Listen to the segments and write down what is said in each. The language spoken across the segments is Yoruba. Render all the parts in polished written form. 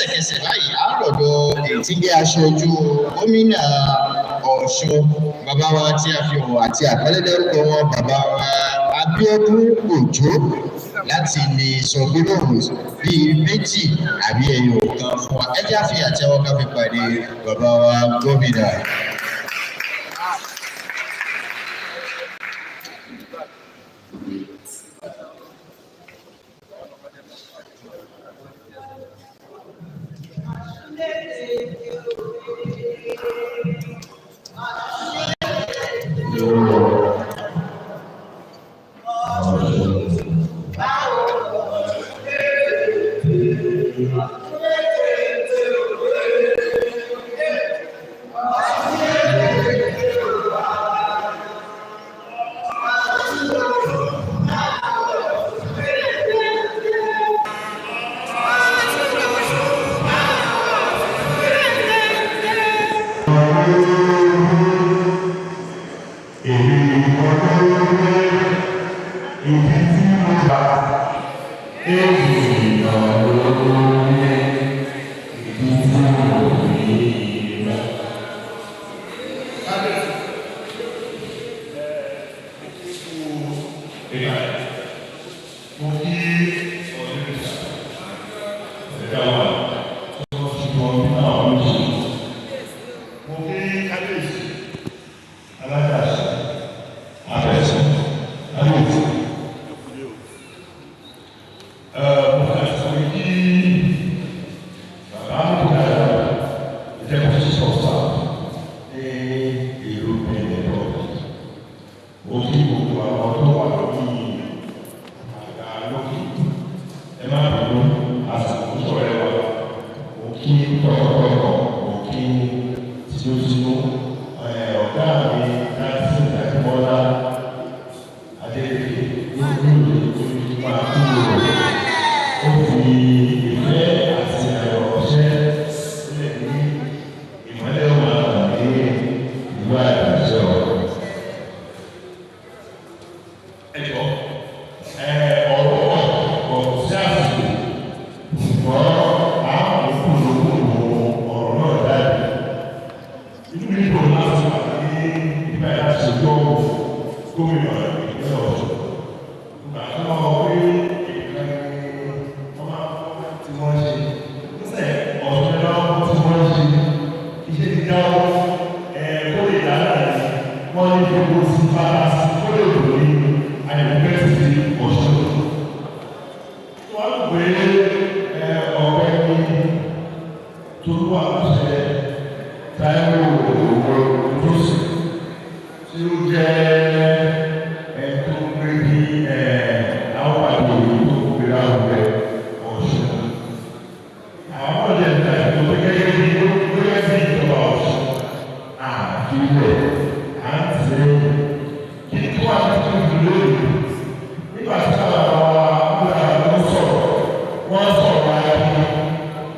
Lẹ́sẹ̀kẹsẹ̀ báyìí, à ń rọ̀dọ̀ èyí tí jẹ́ aṣojú gómìnà Ọ̀ṣun, bàbá wa tí a fi hàn àti àpẹẹrẹ dárúkọ wọn, bàbá wa Abíọ́dún Òjó, láti lè sọ gbólóhùn bíi méjì àbí ẹyọ kan fún wa. Ẹ jẹ́ àfi àtẹ́wọ́ ká fi pàdé bàbá wa gómìnà.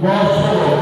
Wọ́n sọ̀rọ̀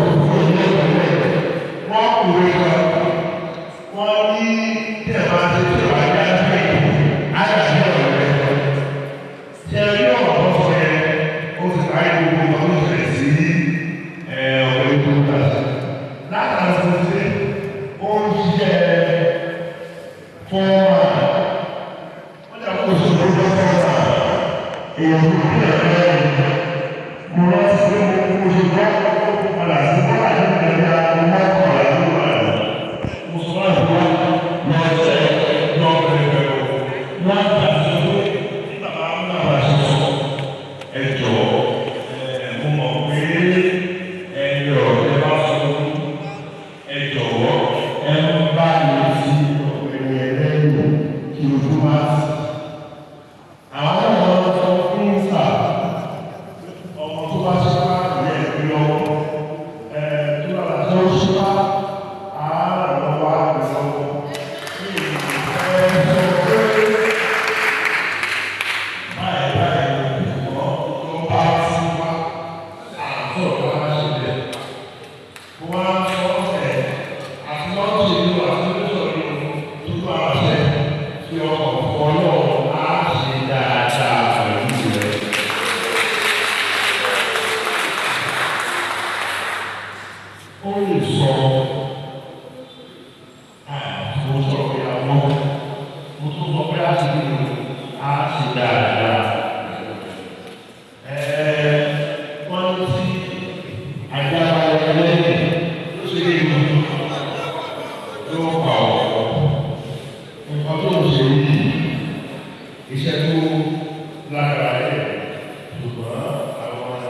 Ṣùgbọ́n àwọn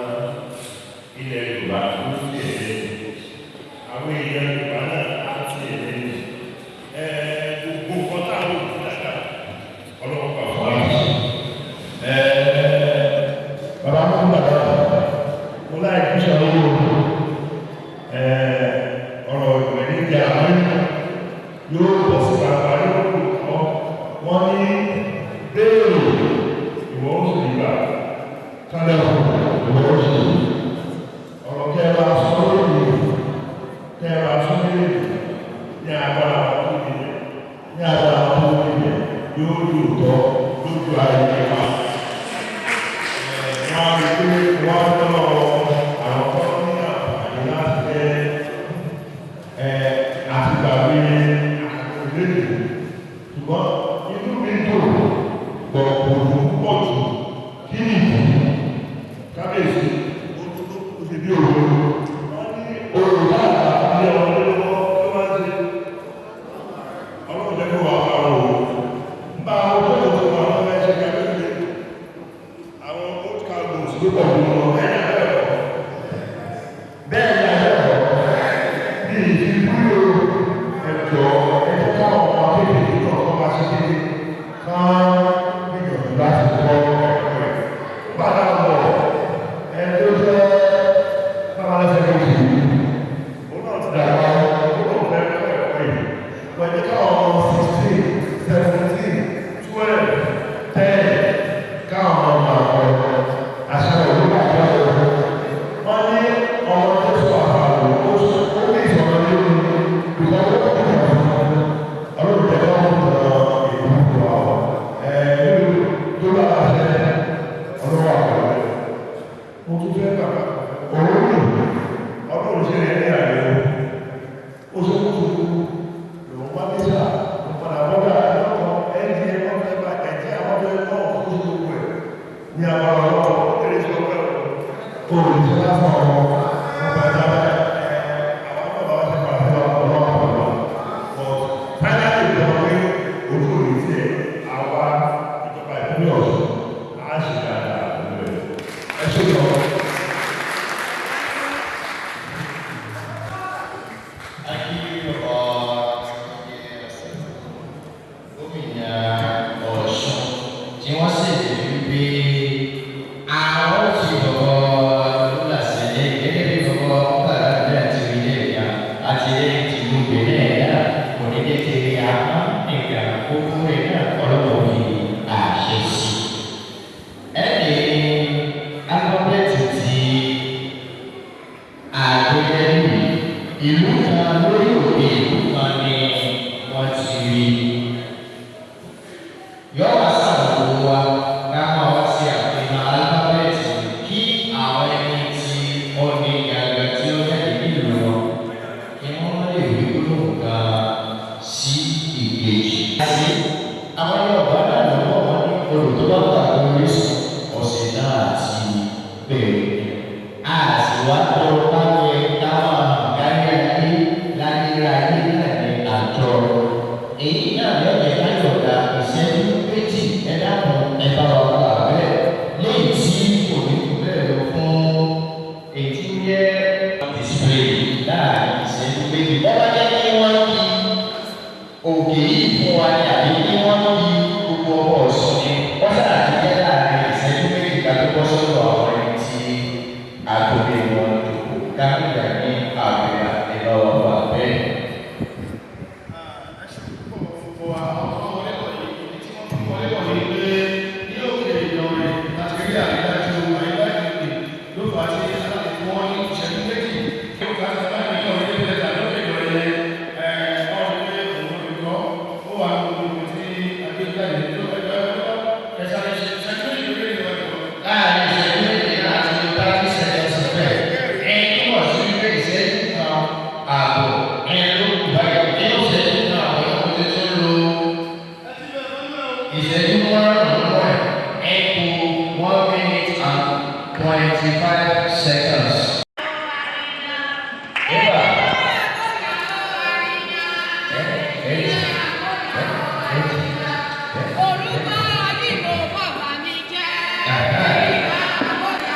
ilẹ̀ Yorùbá ló ti ẹ̀lẹ́, àwọn èèyàn Yorùbá náà á ti ẹ̀lẹ́ gbogbo nǹkan táwọn òkú dáadáa ọlọ́wọ́ pa fún wa. Bàbá mú bàbá Mo láì kí sọ owó ọ̀rọ̀ ìwẹ̀ ní ìjà àwọn yóò bọ̀ sí bàbá yóò kọ́ wọ́n ní béèrè ìwọ ó sì gbà kálẹ̀ ìwọ ó sì ọ̀rọ̀ kẹwàá sọ lórí kẹwàá sọ lórí ní agbára tó nílẹ̀ ní agbára tó nílẹ̀ yóò lòótọ́ lójú ayé wa. Wọ́n á rí pé wọ́n á lọ àwọn tó ní àǹfààní láti jẹ́ àti gbàgbé àkọlé. Ṣùgbọ́n inú mi dùn gbọ̀ngbọ̀n púpọ̀ jù kí nìyí kábíyèsí ó ti bí òwe. Wọ́n ní olùkọ́ àti ọmọdé lọ́wọ́ tó máa ń ṣe ọlọ́run jẹ́ kó wà á wò ó. Nígbà àwọn tó tó wà wọ́n fẹ́ ṣe kábíyèsí àwọn old cowboys ló pọ̀ jù lọ bẹ́ẹ̀ ni abẹ́rẹ́ Bẹ́ẹ̀ ni abẹ́rẹ́ bí ìdíwúlò ẹ̀jọ̀ ẹ̀jọ̀ káwọn ọmọ kékeré kọ̀ọ̀kan máa ṣe kékeré kán gbìyànjú láti kọ́ ẹ̀kọ́ rẹ̀. Bàbá wọ̀ Ẹni tó jẹ́ bàbá lẹ́sẹ̀ kejì òun náà ti dàgbà ó lóun fẹ́ kọ́ ẹ̀kọ́ yìí pẹ̀lú káwọn ọmọ 16, 17, 12, 10 káwọn ọmọ àwọn àṣà ìlú àti ọ̀rọ̀ Wọ́n ní ọmọ tó sọ àbàwò ó sọ ó ní ìsọ̀rọ̀ lórí ìgbà tó kọ̀ ọlọ́run tẹ̀lé ọmọ tó ìlú wa ẹ̀ tó bá a ṣe ọlọ́wọ́ àpẹẹrẹ mo tún fẹ́ bàbá òun ní ọlọ́run ṣe rẹ̀ ní àyè o ó ṣe kó tó lòun wá ní sáà mo padà bọ́dà lọ́kọ̀ ẹ̀jẹ̀ wọ́n fẹ́ bá ẹ̀jẹ̀ àwọn fẹ́ kọ́ ọ̀kú sí gbogbo ẹ̀ ní agbára ọlọ́run ó kéré sí ọpẹ́ o. olùṣẹ́ lásán ọmọ Mo padà bá àwọn náà bá wá ṣe padà fún ọlọ́run ọlọ́run but finally ìjọba pé ojú òní tiẹ̀ àwa ìjọba ìpínlẹ̀ Ọ̀ṣun á ṣe dáadáa pẹ̀lú ẹ̀. Ẹ ṣe lọ. Gómìnà Ọ̀ṣun tí wọ́n sì lè wípé àwọn fi bọ̀bọ̀ lọ́la sílẹ̀ gẹ́gẹ́ bí bọ̀bọ̀ bàbá àti ilé ìyá àti ilé tìlú Benin náà kò ní jẹ́ kiri apá nìkan kókó rẹ̀ náà ọlọ́pàá fi àṣẹ sí. Ẹnì alifábẹ́ẹ̀tì ti àgbẹ̀dẹ́lù ìlú kan lórí òkè ìlú kan ni wọ́n ti rí yọ wá sàbùkù wa ká máa wá sí àfihàn alifábẹ́ẹ̀tì kí àwọn ẹni tí ó ní gàgà tí ó jáde nílùú wọn kí wọ́n lè rí gbólóhùn kan sí ìkejì. Àti àwọn Yorùbá náà lọ́wọ́ wọn ní odò tó bá gbà lórí ọ̀sẹ̀ náà ti bẹ̀rẹ̀. Àti wá tọrọ báwẹ̀ táwọn kárí ayé láyéráyé náà ní àjọ. Èyí náà yóò jẹ́ káyọ̀dá ìṣẹ́jú méjì ẹ dákun ẹ bá wa wà bẹ́ẹ̀ léyìí tí kò ní kú bẹ́ẹ̀ lọ fún èyí tí ń jẹ́ display láàrin ìṣẹ́jú méjì. Wọ́n bá jẹ́ kí wọ́n fi òkè yìí fún wa ní àbí kí wọ́n fi gbogbo ọmọ Ọ̀ṣun ni wọ́n sábà ti jẹ́ láàrin ìṣẹ́jú méjì ká tó bọ́ sọ́dọ̀ àwọn ẹni tí àtòkè wọn jòkó kápẹ́tà ní àbẹ̀rẹ̀ ẹ bá wa wà bẹ́ẹ̀. Láàrin ìṣẹ́jú méjì láti lo 30 seconds bẹ́ẹ̀. Ẹni túmọ̀ sí wípé ìṣẹ́jú kan ààbọ̀ ẹni ló kù báyìí. Nínú ìṣẹ́jú kan ààbọ̀ yẹn kò tètè lo ìṣẹ́jú márùn-ún rẹ̀ ẹ kù 1 minute and 25 seconds. Eba. Orúkọ yìí mo bàbá mi jẹ́. Ìgbà àbọ̀dá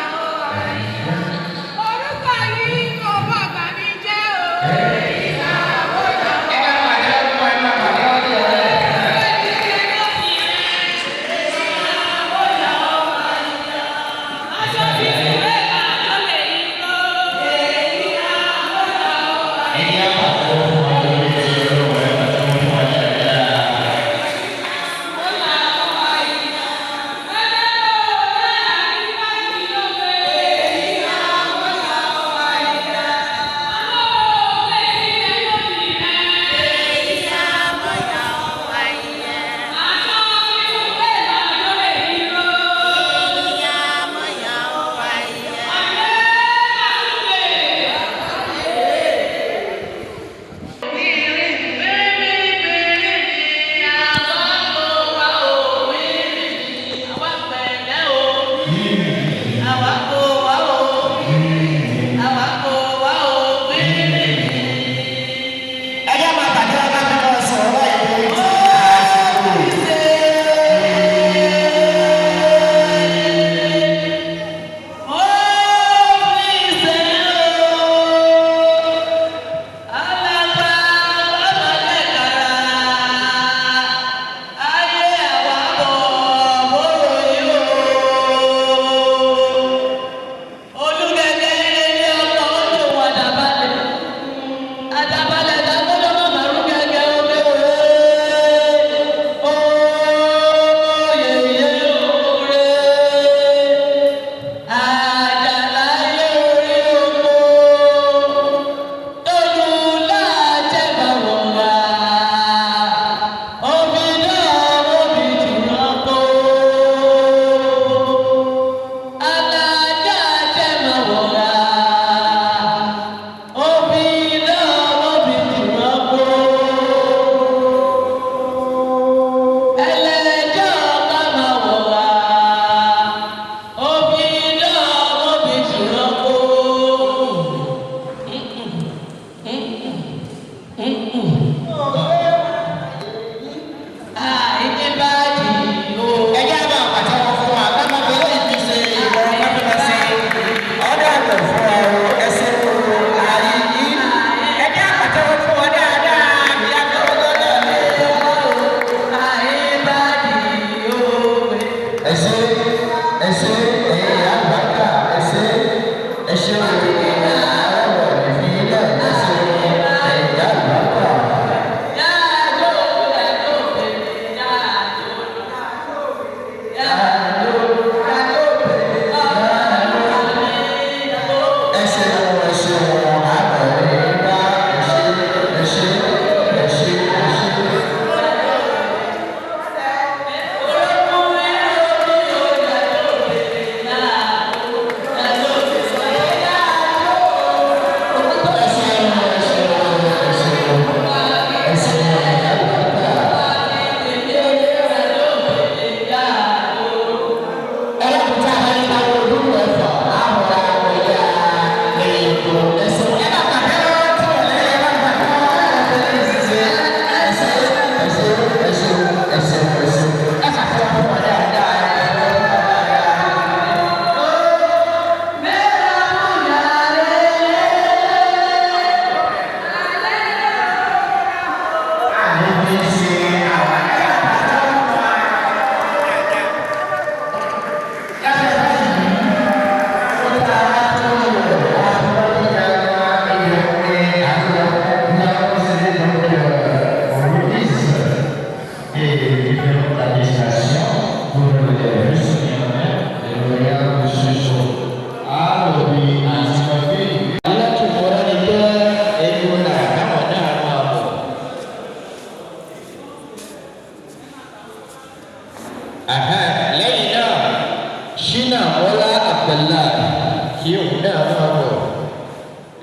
kí òun náà máa bọ̀.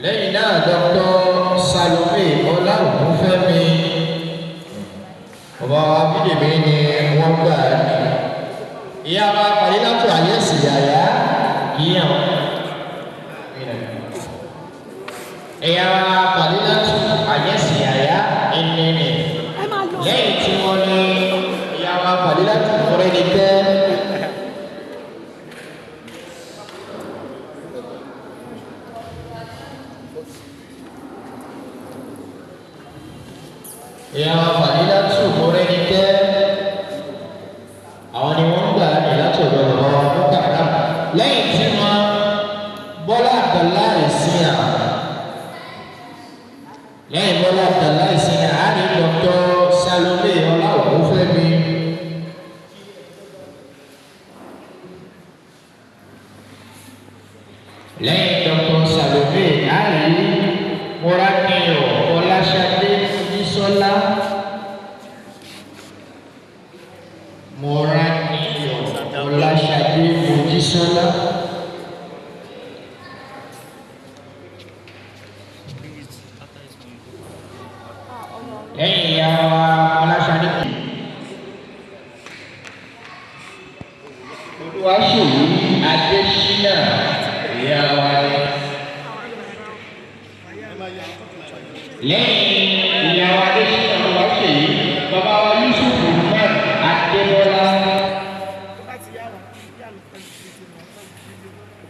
Lẹ́yìn náà Dr. Salome Ọláògúnfẹ́mi, bàbá wa Bídèmí ni wọ́n gbà ní. Ìyá wa Fàdílátù Àyẹ̀sì Yàyà yíyàn. Ìyá wa Fàdílátù Àyẹ̀sì Yàyà ẹnìnì. Lẹ́yìn tí wọ́n ní ìyá wa Fàdílátù Mọ́rẹ́nikẹ́. Ìyá wa Fàdílátù Mọ́rẹ́nikẹ́, àwọn ni wọ́n gbà ní láti ọ̀dọ̀ bàbá wa Mọ́kàrà. Lẹ́yìn tí wọ́n Bọ́lá Abdullahi Sina. Lẹ́yìn Bọ́lá Abdullahi Sina, á ní Dr. Salome Ọláògúnfẹ́mi. Lẹ́yìn Dr. Salome, á rí Mọ́rákìnyọ̀ Ọláṣadé Bísọ́lá. Mọ́rákìnyọ̀ Ọláṣadé Mojísọ́lá. Lẹ́yìn ìyá wa Ọláṣadé kù. Olúwaṣèyí Adéṣínà ìyá wa ni. Lẹ́yìn ìyá wa Adéṣínà Olúwaṣèyí, bàbá wa Yusuf Usman Adébọ́lá.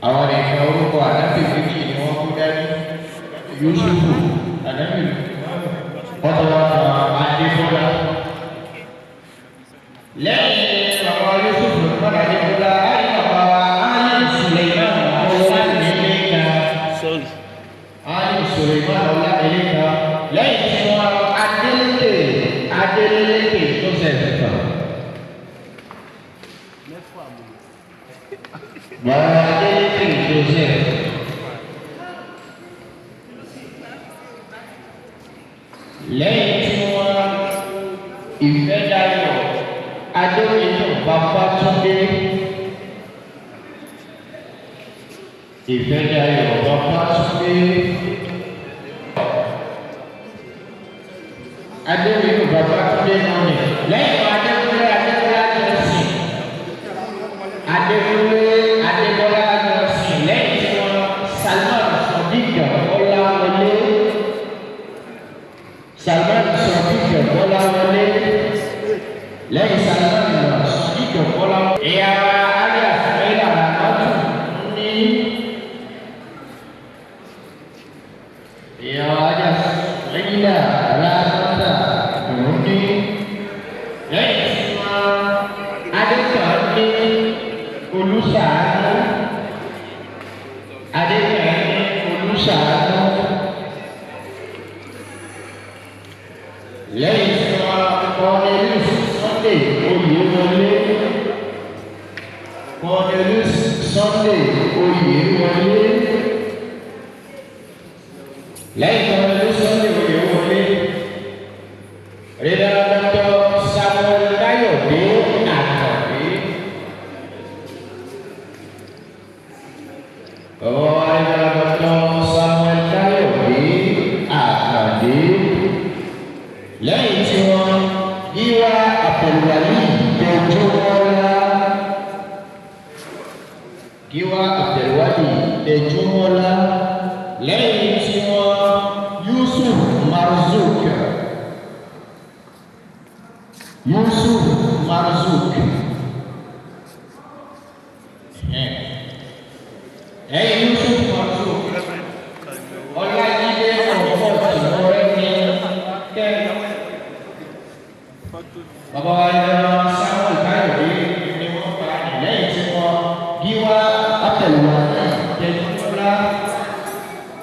Àwọn nìkan orúkọ ànábì méjì ni wọ́n kú dání. Yusufu ànábì wọ́n tó wá fún Adébọ́lá. Lẹ́yìn bàbá Yusuf Usman Adébọ́lá, ayé bàbá wa Ali Suleiman Ọlámilékan. Ali Suleiman Ọlámilékan. Lẹ́yìn tí wọ́n Adélékè Adélékè Joseph kan. Bàbá Adélékè Joseph. Lẹ́yìn tí wọ́n Ìfẹ́dayọ̀ Adéyẹyẹ Babátúndé. Ìfẹ́dayọ̀ Babátúndé. Adéyẹyẹ Babátúndé náà ni. Lẹ́yìn Adékúnlé Adébọ́lá Johnson. Adékúnlé Adébọ́lá Johnson. Lẹ́yìn tí wọ́n Salman Sodiq Ọláwọlé. Salman Sodiq Ọláwọlé. Lẹ́yìn Salman Sodiq Ọláwọlé. Ìyá wa Alia Sumaila Ramatu ní. Ìyá wa Alia Sumaila Ramata ní. Lẹ́yìn tí wọ́n Adékan ní Olúṣàánú. Adékan ní Olúṣàánú. Lẹ́yìn tí wọ́n Cornelius Sunday Oyèwọlé. Cornelius Sunday Oyèwọlé. Lẹ́yìn Cornelius Sunday Oyèwọlé, Reverend Dr. Samuel Káyọ̀dé Àkànbí. Bàbá Reverend Dr. Samuel Káyọ̀dé Àkànbí. Lẹ́yìn tí wọ́n Gíwá Abdulwali Dẹjúmọ́lá. Gíwá Abdulwali Dẹjúmọ́lá. Lẹ́yìn tí wọ́n Yusuf Marzouk. Yusuf Marzouk. Lẹ́yìn Yusuf Marzouk, Ọlájídé Ọ̀pọ̀ Ìmọ̀rẹ́ni kẹ́. Bàbá wa yọ Samuel Káyọ̀dé ni wọ́n pa lẹ́yìn tí wọ́n Gíwá Abdulwali Dẹjúmọ́lá.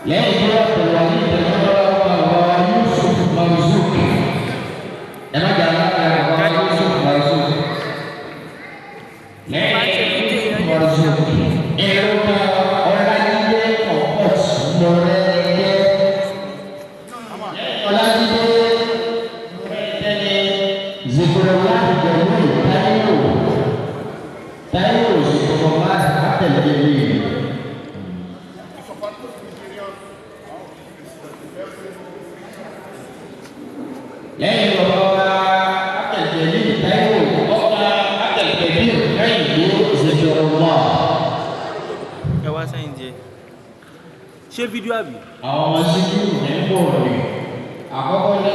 Lẹ́yìn tí wọ́n Abdulwali Dẹjúmọ́lá, bàbá wa Yusuf Marzouk. Ẹ má jà lára bàbá wa Yusuf Marzouk. Lẹ́yìn Yusuf Marzouk, ẹ̀rọ Ọlájídé. Lẹ́yìn bàbá wa Abduljalil Taiwo ọba Abdulkabir Kẹ́hìndé Zikirullah. Ẹ wá sẹ́yìn díẹ̀. Ṣé fídíò àbí? Àwọn ọmọ Síkírù ní bòòlù. Àkọ́kọ́ ní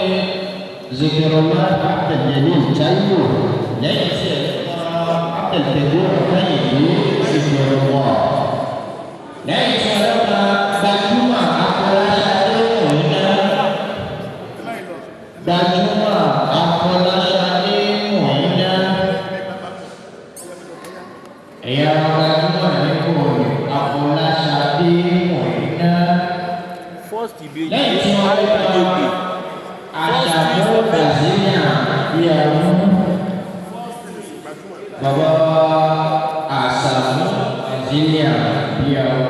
Zikirullah Abduljalil Taiwo. Lẹ́yìn tí ẹ̀ lọ́kọ́ Abdulkabir Kẹ́hìndé Zikirullah. Lẹ́yìn tí ẹ̀ lọ́kọ́ gbajúmọ̀ Afọláṣadé Mọ̀ọ́ná. Gbajúmọ̀ Afọláṣadé Mọ̀ọ́ná. Ẹ̀yà gbajúmọ̀ ní bòòlù Afọláṣadé Mọ̀ọ́ná. First ìbejì Lẹ́yìn tí wọ́n Àjèjì. lọ́kọ́ Àṣàbọ̀ Brazilian ìyàwó. Bàbá Àṣàbọ̀ Brazilian ìyàwó.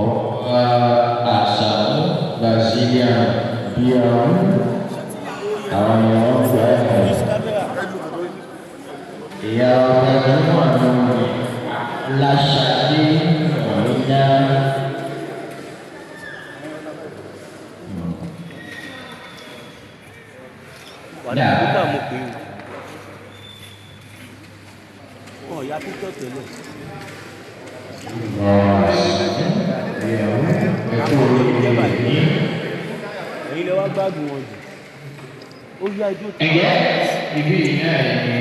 Ọba Àṣàbọ̀ Brazilian ìyàwó. Àwọn èèyàn gbà ẹ̀. Ìyá ọba gbajúmọ̀ ní Láṣadé Mọ̀ọ́ná. Wà ní píkà mo pè é. Ọ̀ ya píkọ̀ tẹ́lẹ̀. Ẹ̀yin lẹ wá gbádùn wọn jù. Ó yá ijó tí. Ẹ̀jẹ̀ ibi náà ni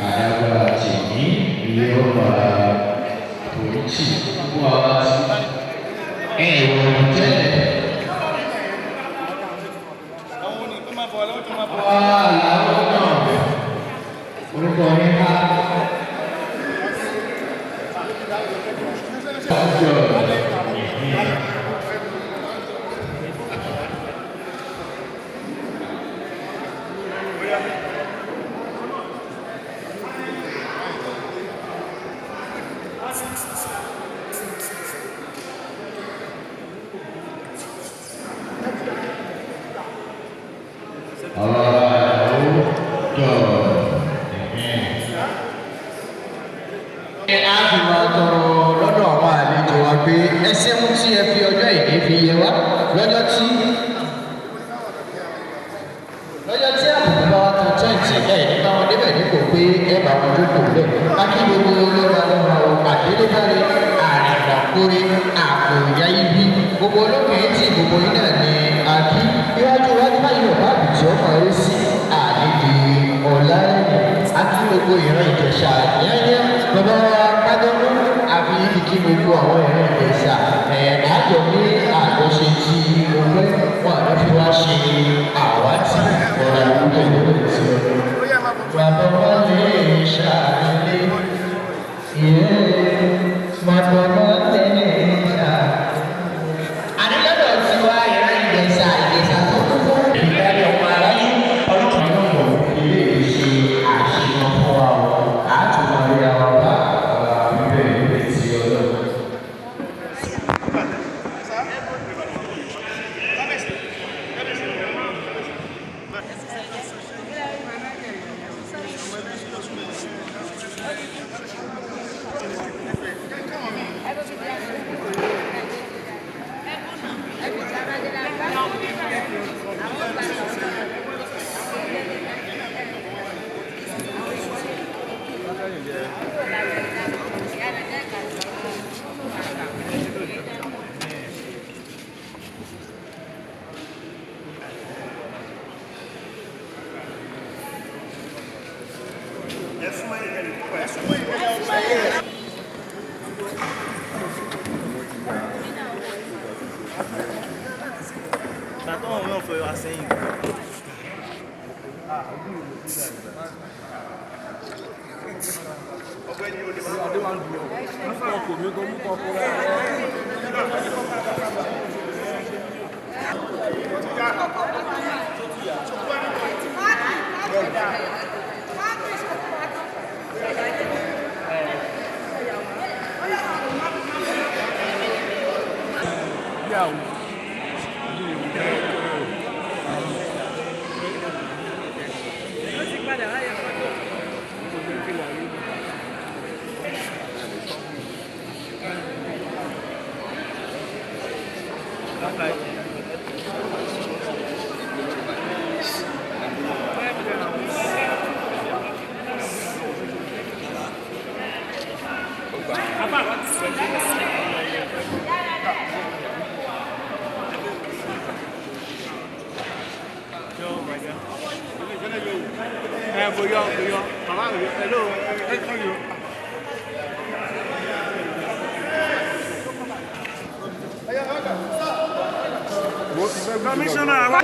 àdàgbà tèmi yóò máa foríjì fún àwa tí ẹ̀rọ tẹ́lẹ̀. Wá làwọn náà orúkọ yín ká. Ọjọ́. Ẹ á fi máa tọrọ lọ́dọ̀ àwọn àlejò wa pé ẹ ṣeun tí ẹ fi ọjọ́ ìní fi yẹ wá lọ́jọ́ tí àbùkù bá wa tan tẹ́ǹtì ẹ̀ nípa wọn débẹ̀ dípò pé ẹ bá wọn jókòó bẹ́ẹ̀. Akí gbogbo lọ́ba lọ́ba o àdélébáre àrìnàkóre àkòyá ibi gbogbo olókè tí gbogbo yín náà ní akí iwájú iwájú báyìí lọ bá àbùtì ọmọ rẹ sí àlejò ọ̀la ẹ̀yìn akí gbogbo ìran Ìjẹ̀ṣà yẹ́nyẹ́ bàbá wa pádọ́nù àfi kìkì gbogbo àwọn ìran Ìjẹ̀ṣà ẹ̀ àjọ ní àjọṣe tí ọgbẹ́ wọn àná fi wá ṣe àwátì ọ̀rọ̀ àwùjọ ìlú ti ọdún. Bàbá wa lè ṣàlẹ́ yẹ́ bàbá wa lè ṣàlẹ́. Àdìlọ́dọ̀ tiwa ìran Ìjẹ̀ṣà Ìjẹ̀ṣà tó kún fún ìdarí ọmọ aráyé ọlọ́run náà ilé ìṣe àṣeyàn fún wa o àtúmọ̀ ríra wa bá ọ̀rọ̀ àwùjọ ìlú ti ọlọ́run. Tàtọ́ wọn náà fẹ́ wá sẹ́yìn. Ẹ kò yọ, kò yọ, bàbá mi yọ, hello, ẹ kò yọ. Commissioner, wa.